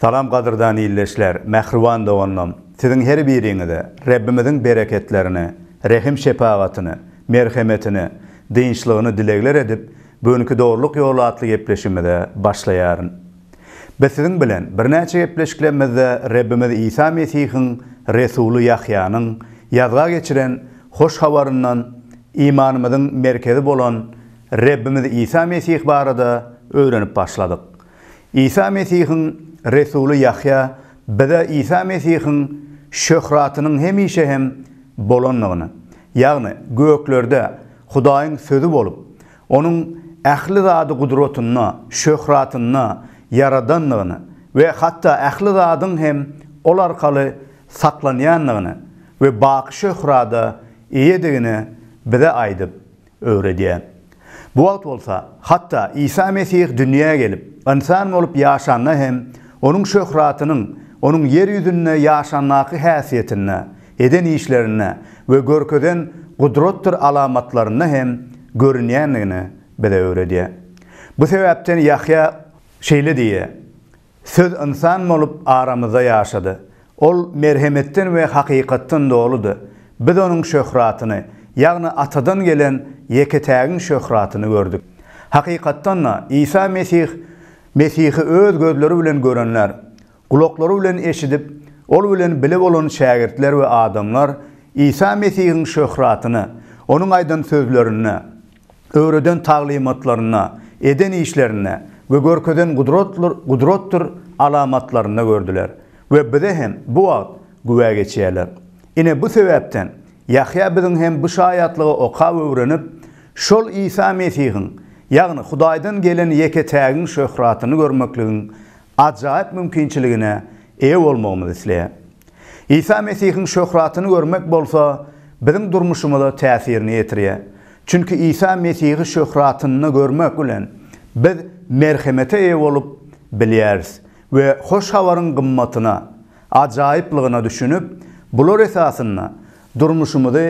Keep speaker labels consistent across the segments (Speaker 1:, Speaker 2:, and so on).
Speaker 1: Salam gadyrdan ildeşler, mähriban doganlam! Siziň her biriňize Rebbimiziň bereketlerini, rehim-şepagatyny, merhemetini, dynçlygyny dilegler edip, bu günki Dogrulyk ýoly atly gepleşigimize başlaýaryn. Biz siziň bilen birnäçe gepleşiklerimizde Rebbimiz Isa Mesihiň resuly Ýahýanyň ýazga geçiren Hoş Habaryndan imanymyzyň merkezi bolan Rebbimiz Isa Mesih barada öwrenip başladyk. Isa Mesihiň resuly Ýahýa bize Isa Mesihiň şöhratynyň hemişe hem bolandygyny, ýagny göklerde Hudaýyň Sözi bolup, Onuň ähli zady gudratynda, şöhratynda ýaradandygyny we hatda ähli zadyň hem Ol arkaly saklanýandygyny we baky şöhrada eýedigini bize aýdyp öwredýär. Bu wagt bolsa, hatda Isa Mesih dünýä gelip, ynsan bolup ýaşanda hem, Onuň şöhratynyň Onuň ýer ýüzünde ýaşandaky häsiýetinde, eden işlerinde we görkezen gudratdyr alamatlarynda hem görünýändigini bize öwredýär. Bu sebäpden Ýahýa şeýle diýýär, Söz ynsan bolup aramyzda ýaşady. Ol merhemetden we hakykatdan doludy. Biz Onuň şöhratyny, ýagny Atadan gelen ýeke-tägiň şöhratyny gördük. Hakykatdan-da, Isa Mesih Mesihi öz gözleri bilen görenler, gulaklary bilen eşidip, Ol bilen bile bolan şägirtler we adamlar Isa Mesihiň şöhratyny, Onuň aýdan sözlerinde, öwreden taglymatlarynda, eden işlerinde we görkezen gudratdyr alamatlarynda gördüler we bize hem bu wagt güwä geçýärler. Ine bu sebäpden Ýahýa biziň hem bu şaýatlygy okap öwrenip, şol Isa Mesihiň, ýagny Hudaýdan gelen ýeke-tägiň şöhratyny görmekligiň ajaýyp mümkinçiligine eýe bolmagymyzy isleýär. Isa Mesihiň şöhratyny görmek bolsa biziň durmuşymyza täsirini ýetirýär. Çünki Isa Mesihi şöhratynda görmek bilen biz merhemete eýe bolup bilýäris we Hoş Habaryň gymmatyna, ajaýyplygyna düşünip, bular esasynda durmuşymyzy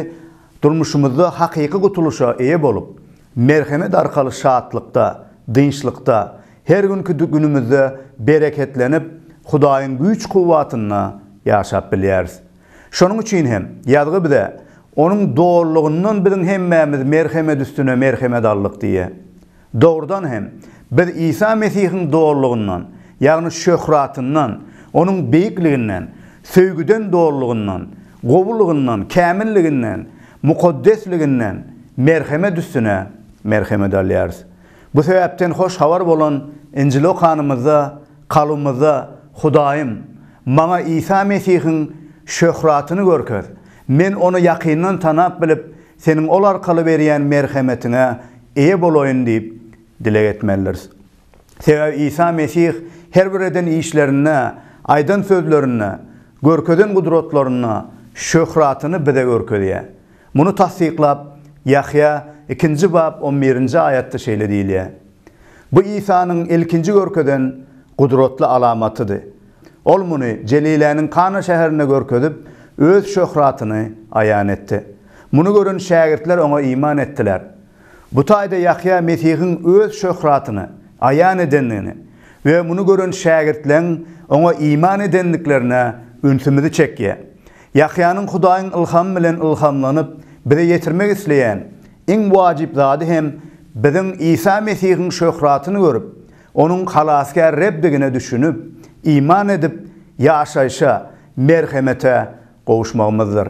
Speaker 1: durmuşymyzda hakyky gutulyşa eýe bolup, merhemet arkaly şatlykda, dynçlykda, her günki günümizde bereketlenip, Hudaýyň güýç-kuwwatynda ýaşap bilýäris. Şonuň üçin hem, Ýazgy bize, Onuň dolulygyndan biziň hemmämiz merhemet üstüne merhemet aldyk diýýär. Dogrudan hem, biz Isa Mesihiň dolulygyndan, ýagny şöhratyndan, Onuň beýikliginden, söýgüden dolulygyndan, gowulygyndan, kämilliginden, mukaddesliginden merhemet üstüne merhemet alýarys. Bu sebäpden hoş habar bolan Injili okanymyzda, kalbymyzda, Hudaýym, maňa Isa Mesihiň şöhratyny görkez. Men Ony ýakyndan tanap bilip, Seniň Ol arkaly berýän merhemetiňe eýe bolaýyn diýip dileg etmelidiris. Sebäbi Isa Mesih her bir eden işlerinde, aýdan sözlerinde, görkezen gudratlarynda şöhratyny bize görkezýär. Muny tassyklap, Ýahýa ikinji bap on birinji aýatda şeýle diýilýär, Bu Isanyň ilkinji görkezen gudratly alamatydy. Ol muny Jeliläniň Kana şäherinde görkezip, Öz şöhratyny aýan etdi. Muny gören şägirtler Oňa iman etdiler. Bu taýda Ýahýa Mesihiň Öz şöhratyny aýan edendigini we muny gören şägirtleň Oňa iman edendiklerine ünsümizi çekýär. Ýahýanyň Hudaýyň ylhamy bilen ylhamlanyp, bize ýetirmek isleýän iň wajyp zady hem biziň Isa Mesihiň şöhratyny görüp, Onuň Halasgär Rebdigine düşünip, iman edip, ýaşaýşa, merhemete gowuşmagymyzdyr.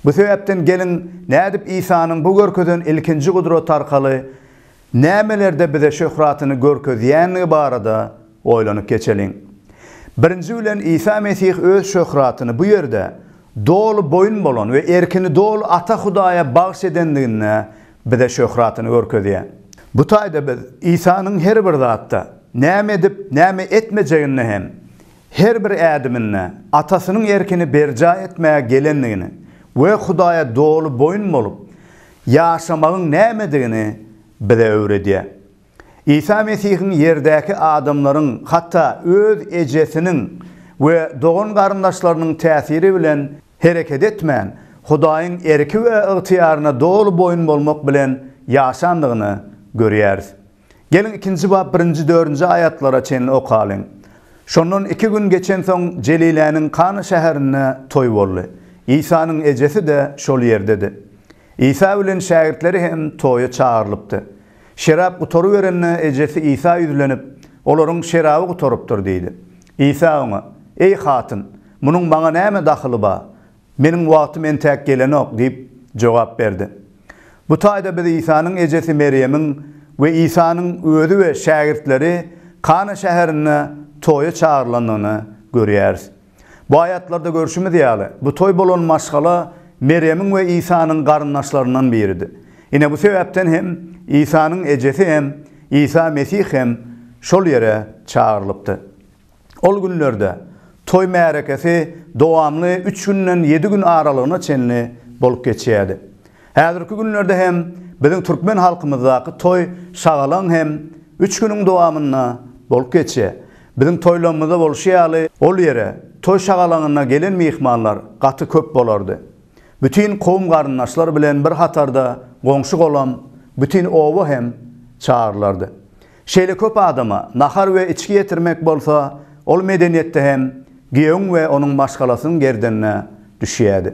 Speaker 1: Bu sebäpden geliň, nädip Isanyň bu görkezen ilkinji gudraty arkaly nämelerde bize şöhratyny görkezýändigi barada oýlanyp geçeliň. Birinji bilen Isa Mesih öz şöhratyny bu ýerde doly boýun bolan we erkini doly Ata Hudaýa bagyş edendiginde bize şöhratyny görkezýär. Bu taýda biz Isanyň her bir zatda, näme edip, näme etmejeginde hem, her bir ädiminde Atasynyň erkini berjaý etmäge gelendigini we Hudaýa doly boýun bolup ýaşamagyň nämedigini bize öwredýär. Isa Mesihiň ýerdäki adamlaryň, hatda öz ejesiniň we dogan-garyndaşlarynyň täsiri bilen hereket etmän, Hudaýyň erki we ygtyýaryna doly boýun bolmak bilen ýaşandygyny görýäris. Geliň, ikinji bap birinji-dördünji aýatlara çenli okalyň. Şondan iki gün geçensoň Jeliläniň Kana şäherinde toý boldy. Isanyň ejesi-de şol ýerdedi. Isa bilen şägirtleri hem toýa çagyrylypdy. Şerap gutaryberende ejesi Isa ýüzlenip, Olaryň şeraby gutarypdyr diýdi. Isa oňa, Eý hatyn, munuň maňa näme dahyly bar? Meniň wagtym entäk gelenok diýip jogap berdi. Bu taýda biz Isanyň ejesi Merýemiň we Isanyň özi we şägirtleri Kana şäherinde toýa çagyrylandygyny görýäris. Bu aýatlarda görşümiz ýaly, bu toý bolan maşgala Merýemiň we Isanyň garyndaşlaryndan biridi. Ine bu sebäpden hem Isanyň ejesi hem, Isa Mesih hem şol ýere çagyrylypdy. Ol günlerde toý märekesi dowamly üç günden ýedi gün aralygyna çenli bolup geçýärdi. Häzirki günlerde hem biziň türkmen halkymyzdaky toý şagalaň hem üç günüň dowamynda bolup geçýär. Biziň toýlarymyzda bolşy ýaly ol ýere toý şagalaňyna gelen myhmanlar gaty köp bolardy. Bütin kowum-garyndaşlar bilen bir hatarda goňşy-golam, bütin oba hem çagyrylardy. Şeýle köp adama nahar we içgi ýetirmek bolsa ol medeniýetde hem giýewiň we onuň maşgalasynyň gerdenine düşýärdi.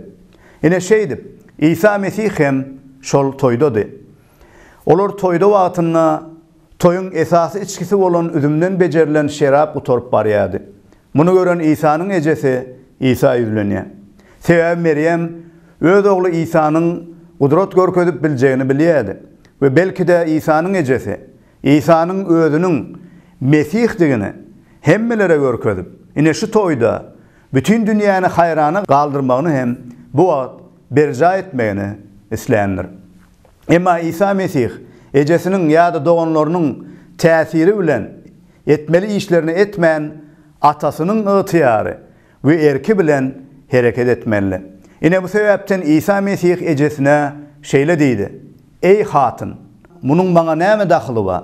Speaker 1: Ine şeýdip, Isa Mesih hem şol toýdady. Olar toýda wagtynda toýuň esasy içgisi bolan üzümden bejerilen şerap gutaryp barýardy. Muny gören Isanyň ejesi Isa ýüzlenýär. Sebäbi Merýem öz ogly Isanyň gudrat görkezip biljegini bilýärdi we belki-de Isanyň ejesi Isanyň özüniň Mesihdigini hemmelere görkezip, ine şu toýda bütin dünýäni haýrana galdyrmagyny hem bu wagt berjaý etmegini isländir. Emma Isa Mesih ejesiniň ýa-da doganlarynyň täsiri bilen etmeli işlerini etmän, Atasynyň ygtyýary we erki bilen hereket etmeli. Ine bu sebäpden Isa Mesih ejesine şeýle diýdi, Eý hatyn, munuň maňa näme dahyly bar?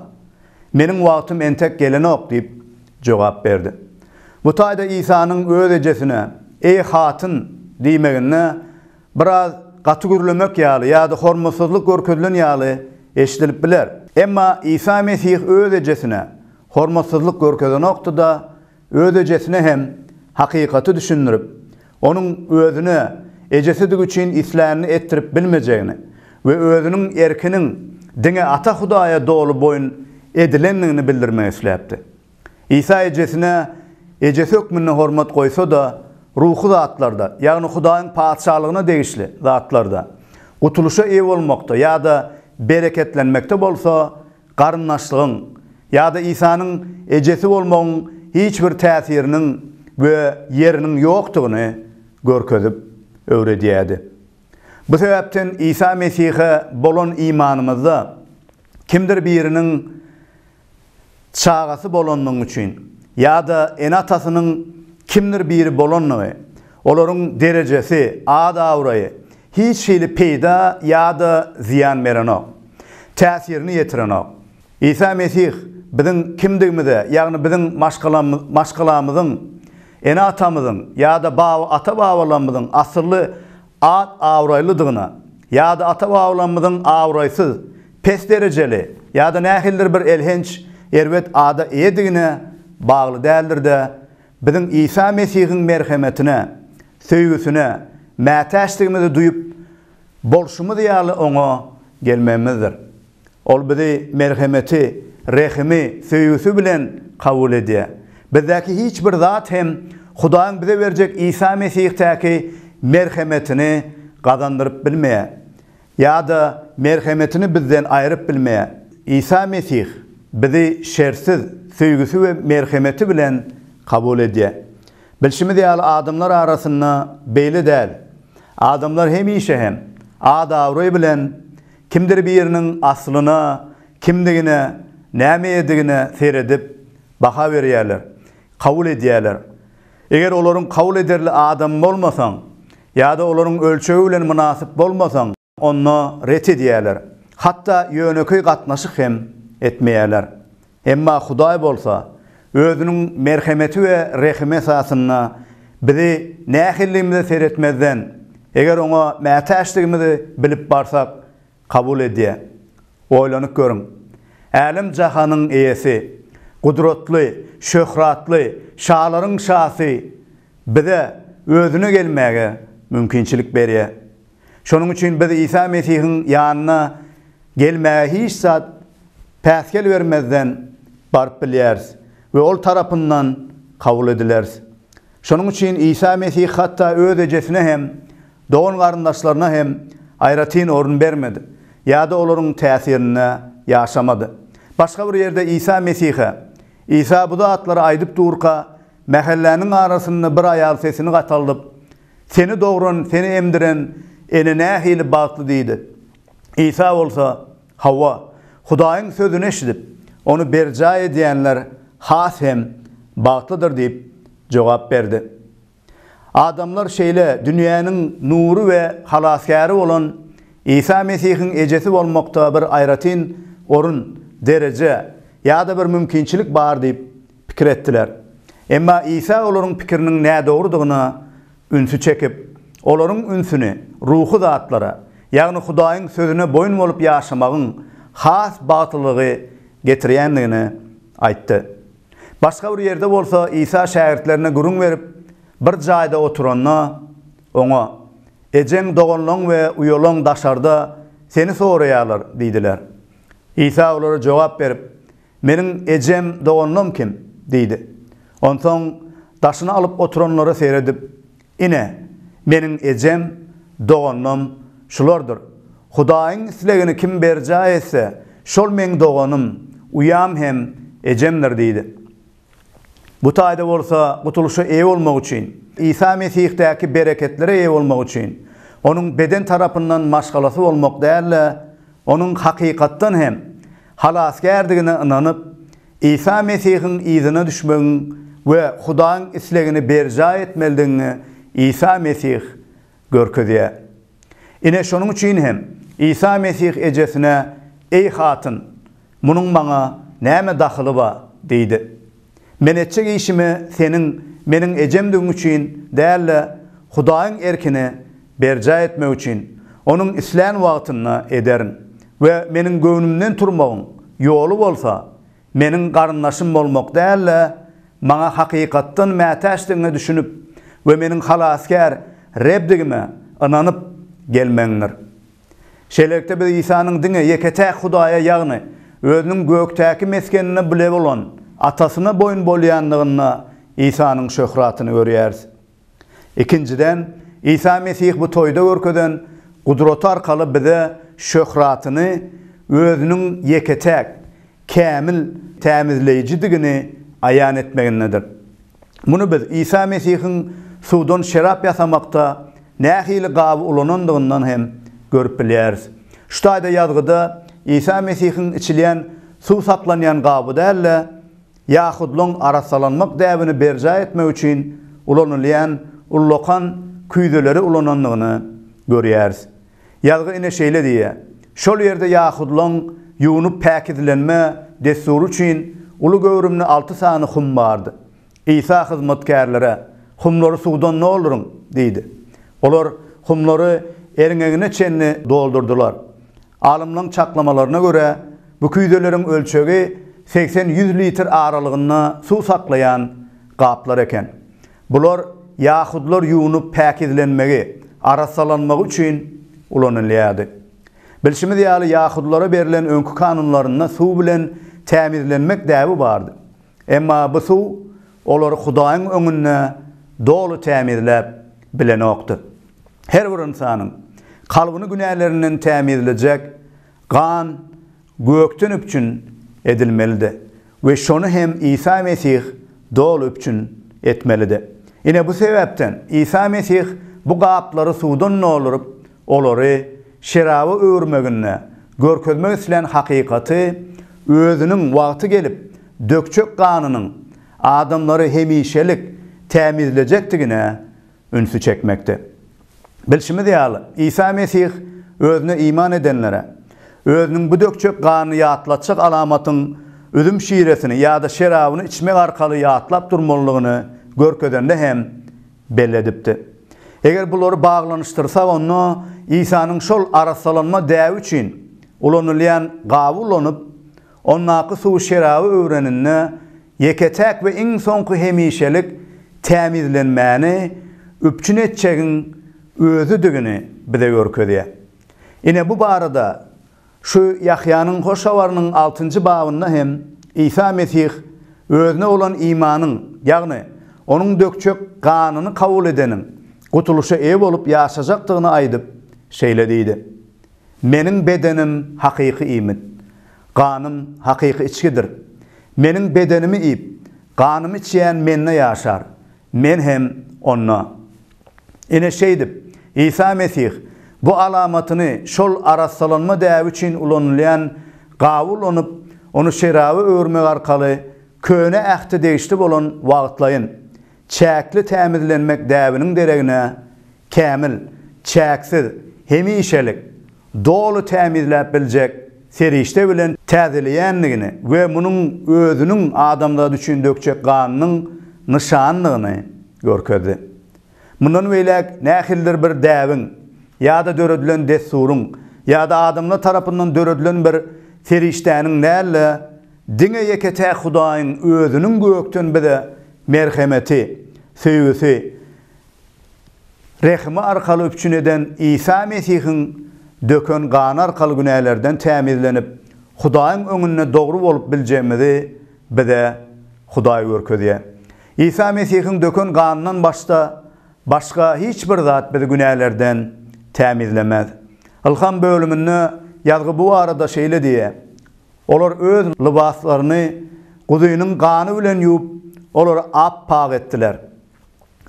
Speaker 1: Meniň wagtym entek gelenok diýip jogap berdi. Bu taýda Isanyň öz ejesine, Eý hatyn diýmeginde biraz gaty gürlemek ýaly ýa-da hormatsyzlyk görkezilen ýaly eşidilip biler. Emma Isa Mesih öz ejesine hormatsyzlyk görkezenokdy-da, öz ejesine hem hakykaty düşündirip, onuň özüne ejesidigi üçin islänini etdirip bilmejegini we özüniň erkiniň diňe Ata Hudaýa doly boýun edilendigini bildirmek isläpdi. Isa ejesine ejesi hökmünde hormat goýsa-da, ruhy zatlarda, ýagny Hudaýyň Patyşalygyna degişli zatlarda, gutulyşa eýe bolmakda ýa-da bereketlenmekde bolsa, garyndaşlygyň ýa-da Isanyň ejesi bolmagyň hiç bir täsiriniň we ýeriniň ýokdugyny görkezip öwredýärdi. Bu sebäpden Isa Mesihe bolan imanymyzda kimdir biriniň çagasy bolandygy üçin ýa-da ene-atasynyň kimdir biri bolandygy, olaryň derejesi, at-abraýy hiç hili peýda ýa-da zyýan berenok, täsirini ýetirenok. Isa Mesih biziň kimdigimize, ýagny biziň maşgalamyzyň, ene-atamyzyň ýa-da ata-babalarymyzyň asylly at-abraýlydygyna ýa-da ata-babalarymyzyň abraýsyz, pes derejeli ýa-da nähilidir bir elhenç, erbet ada eýedigine bagly däldir-de, biziň Isa Mesihiň merhemetine, söýgüsine mätäçdigimizi duýup, bolşumyz ýaly Oňa gelmegimizdir. Ol bizi merhemeti, rehimi, söýgüsi bilen kabul edýär. Bizdäki hiç bir zat hem Hudaýyň bize berjek Isa Mesihdäki merhemetini gazandyryp bilmeýär. Ýa-da merhemetini bizden aýryp bilmeýär. Isa Mesih bizi şertsiz söýgüsi we merhemeti bilen kabul edýär. Bilşimiz ýaly adamlar arasynda beýle däl. Adamlar hemişe hem at-abraý bilen kimdir biriniň aslyna, kimdigine, nämeedigine seredip baha berýärler, kabul edýärler. Eger olaryň kabul ederli adamy bolmasaň ýa-da olaryň ölçegi bilen mynasyp bolmasaň, onda ret edýärler. Hatda ýönekeý gatnaşyk hem etmeýärler. Emma Hudaý bolsa, Özüniň merhemeti we rehimi esasynda bizi nähilidigimize seretmezden, eger Oňa mätäçdigimizi bilip barsak, kabul edýär. Oýlanyp görüň! Älem-jahanyň Eýesi! Gudratly, şöhratly, şalaryň şasy bize Özüne gelmäge mümkinçilik berýär. Şonuň üçin biz Isa Mesihiň ýanyna gelmäge hiç zat päsgel bermezden baryp bilýäris we Ol tarapyndan kabul edileris. Şonuň üçin Isa Mesih hatda öz ejesine hem, dogan-garyndaşlaryna hem aýratyn orun bermedi ýa-da olaryň täsirinde ýaşamady. Başga bir ýerde Isa Mesihe, Isa bu zatlary aýdyp durka, mähelläniň arasynda bir aýal sesini gataldyp, Seni dogran, seni emdiren ene nähili bagtly diýdi. Isa bolsa, Hawa, Hudaýyň sözüni eşidip, ony berjaý edýänler has hem bagtlydyr diýip jogap berdi. Adamlar şeýle dünýäniň nury we halasgäri bolan Isa Mesihiň ejesi bolmakda bir aýratyn orun, dereje ýa-da bir mümkinçilik bar diýip pikir etdiler. Emma Isa olaryň pikiriniň nädogrudygyna ünsi çekip, olaryň ünsüni ruhy zatlara, ýagny Hudaýyň Sözüne boýun bolup ýaşamagyň has bagtlylygy getirýändigini aýtdy. Başga bir ýerde bolsa Isa şägirtlerine gürrüň berip, bir jaýda oturanda, Oňa, Ejeň, doganlaň we uýalaň daşarda Seni soraýarlar diýdiler. Isa olara jogap berip, Meniň ejem, doganlam kim? diýdi. Onsoň daşyny alyp oturanlara seredip, Ine, meniň ejem, doganlam şulardyr. Hudaýyň islegini kim berjaý etse, şol meň doganym, uýam hem ejemdir diýdi. Bu taýda bolsa gutulyşa eýe bolmak üçin, Isa Mesihdäki bereketlere eýe bolmak üçin, Onuň beden tarapyndan maşgalasy bolmak däl-de, Onuň hakykatdan hem Halasgärdigine ynanyp, Isa Mesihiň yzyna düşmegiň we Hudaýyň islegini berjaý etmelidigiňi Isa Mesih görkezýär. Ine, şonuň üçin hem Isa Mesih ejesine, Eý hatyn, munuň maňa näme dahyly bar? diýdi. Men etjek işimi seniň meniň ejemdigiň üçin däl-de, Hudaýyň erkini berjaý etmek üçin, Onuň islän wagtynda ederin. We meniň göwnümden turmagyň ýoly bolsa, meniň garyndaşym bolmak däl-de, maňa hakykatdan mätäçdigiňe düşünip we meniň Halasgär Rebdigime ynanyp gelmegiňdir. Şeýlelikde, biz Isanyň diňe ýeke-täk Hudaýa, ýagny Özüniň gökdäki mesgeninde bile bolan Atasyna boýun bolýandygynda Isanyň şöhratyny görýäris. Ikinjiden, Isa Mesih bu toýda görkezen gudraty arkaly bize şöhratyny Özüniň ýeke-täk, kämil tämizleýjidigini aýan etmegindedir. Muny biz Isa Mesihiň suwdan şerap ýasamakda nähili gaby ulanandygyndan hem görüp bilýäris. Şu taýda ýazgyda Isa Mesihiň içilýän suw saklanýan gaby däl-de, ýahudlaryň arassalanmak däbini berjaý etmek üçin ulanylýan ullakan küýzeleri ulanandygyny görýäris. Ýazgy ine şeýle diýýär, Şol ýerde ýahudylaryň ýuwnup päkizlenme dessury üçin uly göwrümli alty sany hum bardy. Isa hyzmatkärlere, Humlary suwdan dolduryň! diýdi. Olar humlary erňegine çenli doldurdylar. Alymlaryň çaklamalaryna görä, bu küýzeleriň ölçegi segsen-ýüz litr aralygynda suw saklaýan gaplar eken. Bular ýahudylar ýuwnup päkizlenmegi, arassalanmagy üçin ulanylýardy. Bilşimiz ýaly, ýahudylara berlen öňki kanunlarynda suw bilen tämizlenmek däbi bardy. Emma bu suw olary Hudaýyň öňünde doly tämizläp bilenokdy. Her bir ynsanyň kalbyny günälerinden tämizlejek gan gökden üpjün edilmelidi we şony hem Isa Mesih doly üpjün etmelidi. Ine bu sebäpden Isa Mesih bu gaplary suwdan dolduryp, olary şeraba öwürmeginde görkezmek islän hakykaty Özüniň wagty gelip dökjek ganynyň adamlary hemişelik tämizlejekdigine ünsi çekmekdi. Bilşimiz ýaly, Isa Mesih Özüne iman edenlere, Özüniň bu dökjek ganyny ýatlatjak alamatyň üzüm şiresini ýa-da şerabyny içmek arkaly ýatlap durmalydygyny görkezende hem belledipdi. Eger bulary baglanyşdyrsak, onda Isanyň şol arassalanma däbi üçin ulanylýan gaby ulanyp, ondaky suwy şeraba öwreninde. ýeke-täk we iň soňky hemişelik tämizlenmäni üpjün etjegiň Özüdigini bize görkezýär. Ine, bu barada şu Ýahýanyň Hoş Habarynyň altynjy babynda hem Isa Mesih Özüne bolan imanyň, ýagny Onuň dökjek ganyny kabul edeniň gutulyşa eýe bolup ýaşajakdygyny aýdyp, şeýle diýdi, Meniň bedenim hakyky iýmit, ganym hakyky içgidir. Meniň bedenimi iýip, ganymy içýän Mende ýaşar, Men hem onda. Ine şeýdip, Isa Mesih bu alamatyny şol arassalanma däbi üçin ulanylýan gaby ulanyp, ony şeraba öwürmek arkaly Köne Ähte degişli bolan wagtlaýyn, çäkli tämizlenmek däbiniň deregine kämil, çäksiz, hemişelik, doly tämizläp biljek serişde bilen täzeleýändigini we munuň özüniň adamzat üçin dökjek ganynyň nyşanydygyny görkezdi. Mundan beýläk nähilidir bir däbiň ýa-da döredilen dessuryň ýa-da adamlar tarapyndan döredilen bir serişdäniň däl-de, diňe ýeke-täk Hudaýyň Özüniň gökden bize merhemeti, söýgüsi, Rehimi arkaly üpjün eden Isa Mesihiň döken gany arkaly günälerden tämizlenip, Hudaýyň öňünde dogry bolup biljegimizi bize Hudaý görkezýär. Isa Mesihiň döken ganyndan başda başga hiç bir zat bizi günälerden tämizlemez. Ylham bölüminde ýazgy bu barada şeýle diýýär, Olar öz lybaslaryny Guzynyň gany bilen ýuwup, olary ap-pak etdiler.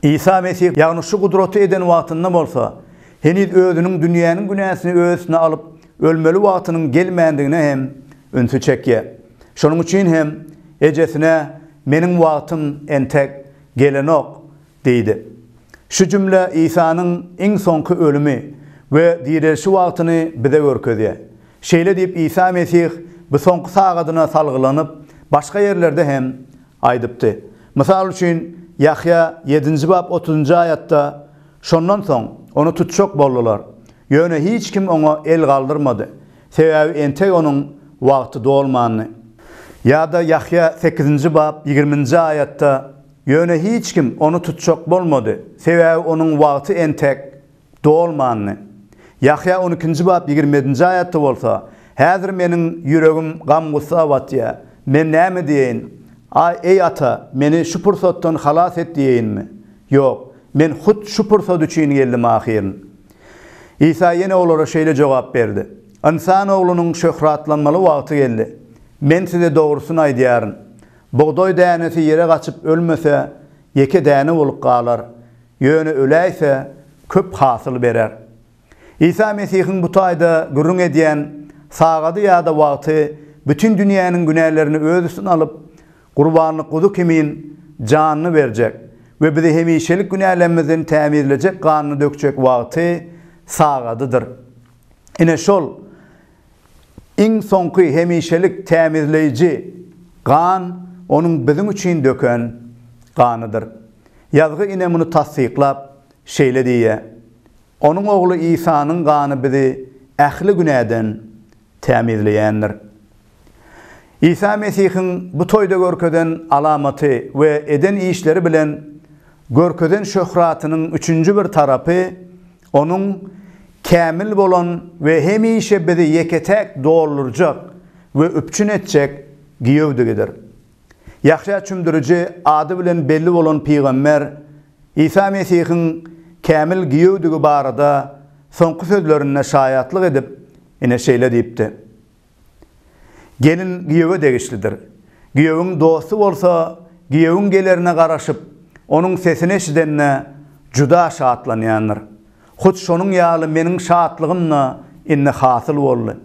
Speaker 1: Isa Mesih, ýagny şu gudraty eden wagtynda bolsa, heniz özüniň dünýäniň günäsini öz üstüne alyp, ölmeli wagtynyň gelmändigine hem ünsi çekýär. Şonuň üçin hem ejesine, Meniň wagtym entek gelenok diýdi. Şu jümle Isanyň iň soňky ölümi we direlişi wagtyny bize görkezýär. Şeýle diýip Isa Mesih bu soňky sagadyna salgylanyp, başga ýerlerde hem aýdypdy. Mysal üçin, Ýahýa ýedinji bap otuzynjy aýatda, Şondan soň, ony tutjak boldular. Ýöne hiç kim oňa el galdyrmady, sebäbi entek onuň wagty dolmandy. Ýa-da Ýahýa sekizinji bap ýigriminji aýatda, Ýöne hiç kim ony tutjak bolmady, sebäbi onuň wagty entek dolmandy. Ýahýa on ikinji bap 27-nji aýatda bolsa, Häzir meniň ýüregim gam-gussa batýar. Men näme diýeýin? A, eý Ata, meni şu pursatdan halas et diýeýinmi? Ýok, men hut şu pursat üçin geldim ahyryn. Isa ýene olara şeýle jogap berdi, Ynsan Oglunyň şöhratlanmaly wagty geldi. Men size dogrusyny aýdýaryn, bugdaý dänesi ýere gaçyp ölmese, ýeke däne bolup galar. Ýöne öläýse, köp hasyl berer. Isa Mesihiň bu taýda gürrüň edýän sagady ýa-da wagty bütin dünýäniň günälerini öz üstüne alyp, gurbanlyk guzy kimin janyny berjek we bizi hemişelik günälerimizden tämizlejek ganyny dökjek wagty, sagadydyr. Ine şol iň soňky hemişelik tämizleýji gan Onuň biziň üçin döken ganydyr. Ýazgy ine muny tassyklap, şeýle diýýär, Onuň Ogly Isanyň gany bizi ähli günäden tämizleýändir. Isa Mesihiň bu toýda görkezen alamaty we eden işleri bilen görkezen şöhratynyň üçünji bir tarapy Onuň kämil bolan we hemişe bizi ýeke-täk doldurjak we üpjün etjek giýewdigidir. Ýahýa Çümdüriji ady bilen belli bolan pygamber Isa Mesihiň kämil giýewdigi barada soňky sözlerinde şaýatlyk edip, ine şeýle diýipdi, Gelin giýewe degişlidir. Giýewiň dosty bolsa, giýewiň gelerine garaşyp, onuň sesini eşidende juda şatlanýandyr. Hut şonuň ýaly meniň şatlygym-da indi hasyl boldy.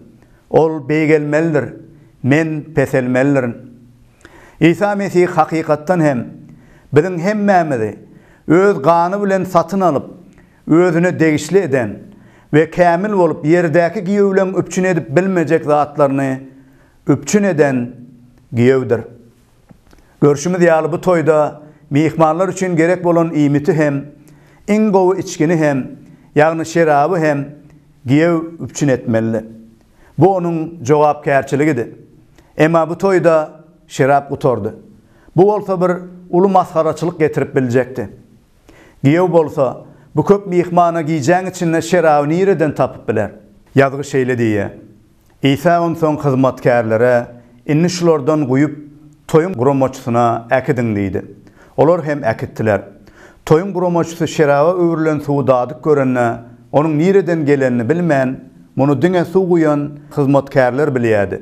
Speaker 1: Ol beýgelmelidir, men peselmelidirin. Isa Mesih hakykatdan hem biziň hemmämizi Öz gany bilen satyn alyp, Özüne degişli eden we kämil bolup ýerdäki giýewleň üpjün edip bilmejek zatlaryny üpjün eden giýewdir. Görşümiz ýaly bu toýda myhmanlar üçin gerek bolan iýmiti hem, iň gowy içgini hem, ýagny şeraby hem giýew üpjün etmelidi. Bu onuň jogapkärçiligidi. Emma bu toýda şerap gutardy. Bu bolsa bir uly masgaraçylyk getirip biljekdi. Giýew bolsa, bu köp myhmana gijäň içinde şeraby nireden tapyp biler? Ýazgy şeýle diýýär, Isa onsoň hyzmatkärlere, Indi şulardan guýup, toýuň guramaçysyna äkidiň diýdi. Olar hem äkitdiler. Toýuň guramaçysy şeraba öwrülen suwy dadyp görende, onuň nireden gelenini bilmän, muny diňe suw guýan hyzmatkärler bilýärdi.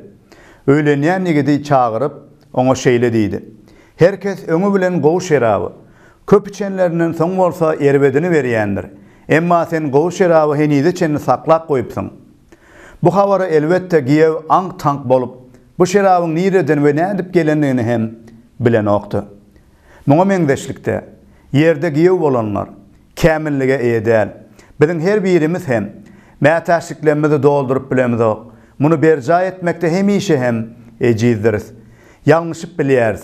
Speaker 1: Öýlenýän ýigidi çagyryp, oňa şeýle diýdi, Her kes öňi bilen gowy şeraby, köp içenlerinden soň bolsa erbedini berýändir. Emma sen gowy şeraby henize çenli saklap goýupsyň. Bu habara elbetde giýew aňk-taňk bolup, bu şerabyň nireden we nädip gelendigini hem bilenokdy. Muňa meňzeşlikde, ýerde giýew bolanlar kämillige eýe däl. Biziň her birimiz hem mätäçliklerimizi dolduryp bilemizok. Muny berjaý etmekde hemişe hem ejizdiris. Ýalňyşyp bilýäris.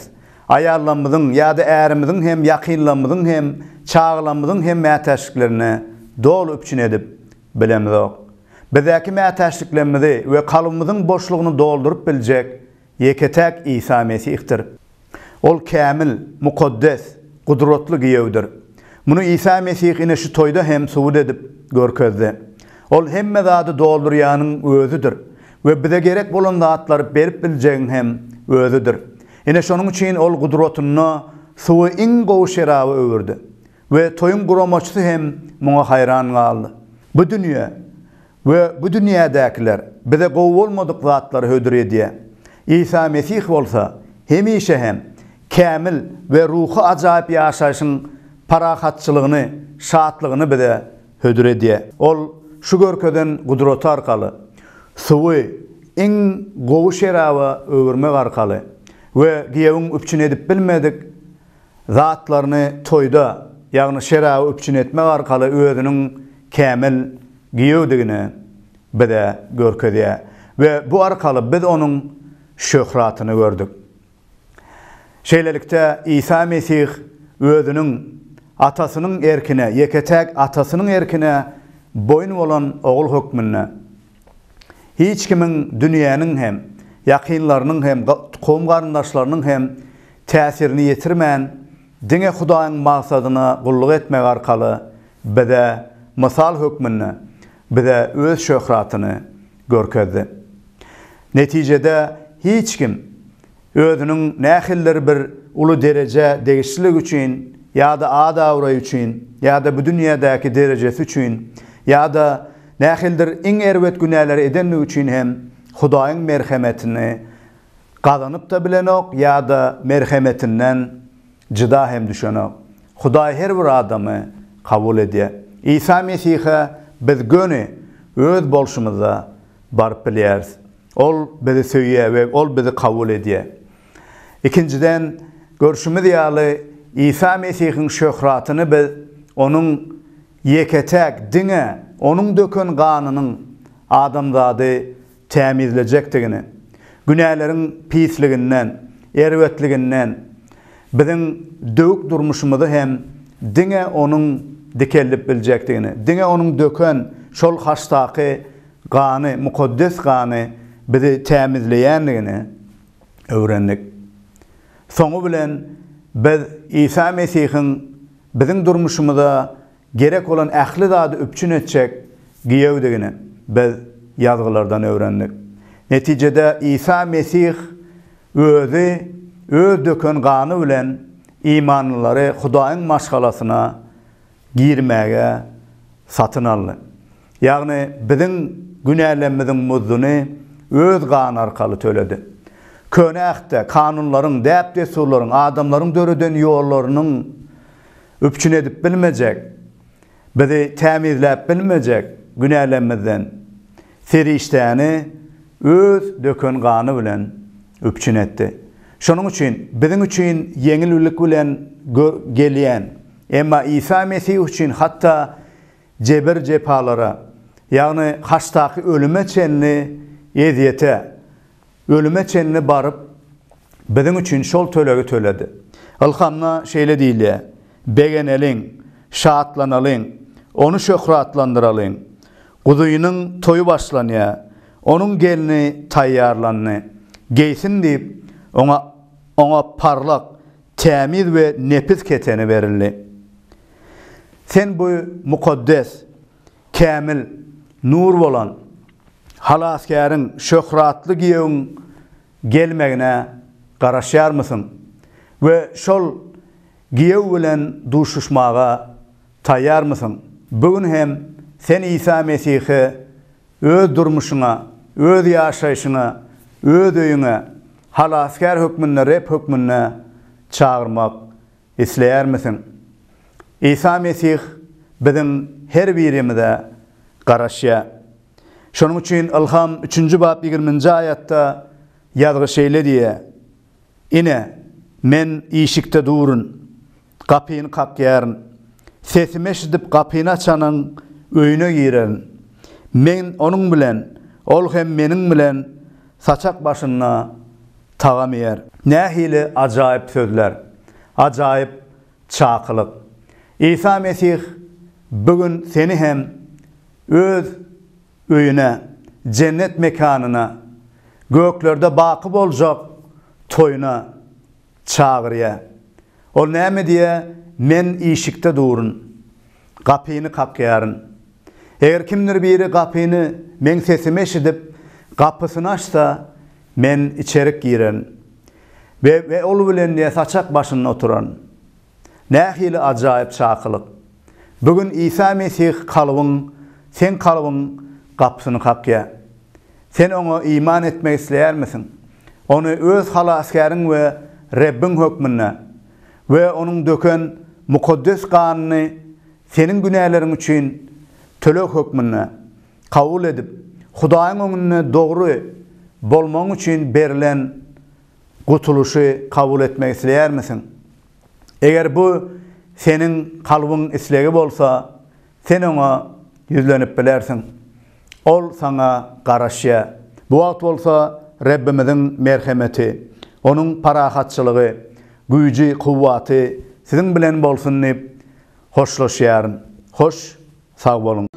Speaker 1: Aýallarymyzyň ýa-da ärimiziň hem, ýakynlarymyzyň hem, çagalarymyzyň hem mätäçliklerini doly üpjün edip bilemizok. Bizdäki mätäçliklerimizi we kalbymyzyň boşlugyny dolduryp biljek ýeke-täk Isa Mesihdir. Ol kämil, mukaddes, gudratly giýewdir. Muny Isa Mesih ine şu toýda hem subut edip görkezdi. Ol hemme zady doldurýanyň Özüdir we bize gerek bolan zatlary berip biljegiň hem Özüdir. Ine şonuň üçin Ol gudratynda suwy iň gowy şeraba öwürdi. We toýuň guramaçysy hem muňa haýran galdy. Bu dünýe we bu dünýädäkiler bize gowy bolmadyk zatlary hödür edýär. Isa Mesih bolsa hemişe hem kämil we ruhy ajaýyp ýaşaýşyň parahatçylygyny, şatlygyny bize hödür edýär. Ol şu görkezen gudraty arkaly suwy iň gowy şeraba öwürmek arkaly we giýewiň üpjün edip bilmedik zatlaryny toýda, ýagny şeraby üpjün etmek arkaly özüniň kämil giýewdigini bize görkezýär we bu arkaly biz onuň şöhratyny gördük. Şeýlelikde, Isa Mesih özüniň Atasynyň erkine, ýeke-täk Atasynyň erkine boýun bolan Ogul hökmünde, hiç kimiň dünýäniň hem, ýakynlarynyň hem, kowum-garyndaşlarynyň hem täsirini ýetirmän, diňe Hudaýyň maksadyna gulluk etmek arkaly bize mysal hökmünde bize öz şöhratyny görkezdi. Netijede hiç kim özüniň nähilidir bir uly derejä degişliligi üçin ýa-da at-abraýy üçin ýa-da bu dünýädäki derejesi üçin ýa-da nähilidir iň erbet günäleri edendigi üçin hem Hudaýyň merhemetini gazanyp-da bilenok ýa-da merhemetinden jyda hem düşenok. Hudaý her bir adamy kabul edýär. Isa Mesihe biz göni öz bolşumyzda baryp bilýäris. Ol bizi söýýär we Ol bizi kabul edýär. Ikinjiden, görşümiz ýaly, Isa Mesihiň şöhratyny biz Onuň ýeke-täk, diňe Onuň döken ganynyň adamzady tämizlejekdigini, günäleriň pisliginden, erbetliginden biziň döwük durmuşymyzy hem diňe Onuň dikeldip biljekdigini, diňe Onuň döken şol haçdaky gany, mukaddes gany bizi tämizleýändigini öwrendik. Soňy bilen biz Isa Mesihiň biziň durmuşymyza Gerek bolan ähli zady üpjün etjek giýewdigini biz Ýazgylardan öwrendik. Netijede Isa Mesih Özi Öz döken gany bilen imanlylary Hudaýyň maşgalasyna girmäge satyn aldy. Ýagny biziň günälerimiziň muzduny Öz gany arkaly töledi. Köne Ähtde kanunlaryň, däp-dessurlaryň, adamlaryň döreden ýollarynyň üpjün edip bilmejek, bizi tämizläp bilmejek günälerimizden serişdäni Öz döken gany bilen üpjün etdi. Şonuň üçin biziň üçin ýeňillik bilen gelýän, emma Isa Mesih üçin hatda jebir-jepalara, ýagny haçdaky ölüme çenli ezýete, Ölüme çenli baryp, biziň üçin şol tölegi töledi. Ylhamda şeýle diýilýär, Begeneliň, şatlanalyň, Ony şöhratlandyralyň. Guzynyň toýy başlanýar, Onuň gelni taýýarlandy. Geýsin diýip, oňa oňa parlak. tämiz we nepis keteni berildi. Sen bu mukaddes, kämil, nur bolan Halasgäriň, şöhratly giýewiň gelmegine garaşýarmysyň we şol giýew bilen duşuşmaga taýýarmysyň? Bu gün hem sen Isa Mesihi öz durmuşyňa, öz ýaşaýşyňa, öz öýüňe Halasgär hökmünde, Reb hökmünde çagyrmak isleýärmisiň? Isa Mesih biziň her birimize garaşýar. Şonuň üçin Ylham üçünji bap ýigriminji aýatda ýazgy şeýle diýýär, Ine, Men işikde durun, gapyny kakýaryn. Sesimi eşidip gapyny açanyň öýüne girerin. Men onuň bilen, ol hem Meniň bilen saçak başynda tagam iýer. Nähili ajaýyp sözler! Ajaýyp çakylyk! Isa Mesih bu gün seni hem Öz öýüne, jennet mekanyna, göklerde baky boljak toýuna çagyrýar. Ol näme diýýär? Men işikde durun, gapyny kakýaryn. Eger kimdir biri gapyny, meň sesimi eşidip, gapysyny açsa, men içerik girerin we we ol bilen diýýär, saçak başynda oturaryn. Nähili ajaýyp çakylyk! Bu gün Isa Mesih kalbyň, seň kalbyň gapysyny kakýar. Sen Oňa iman etmek isleýärmisiň? Ony öz Halasgäriň we Rebbiň hökmünde we Onuň döken mukaddes ganyny seniň günäleriň üçin töleg hökmünde kabul edip, Hudaýyň öňünde dogry bolmagyň üçin berlen gutulyşy kabul etmek isleýärmisiň? Eger bu seniň kalbyň islegi bolsa, sen oňa ýüzlenip bilersiň. Ol saňa garaşýar. Bu wagt bolsa Rebbimiziň merhemeti, Onuň parahatçylygy, güýji, kuwwaty siziň bilen bolsun diýip hoşlaşýaryn. Hoş, sag boluň!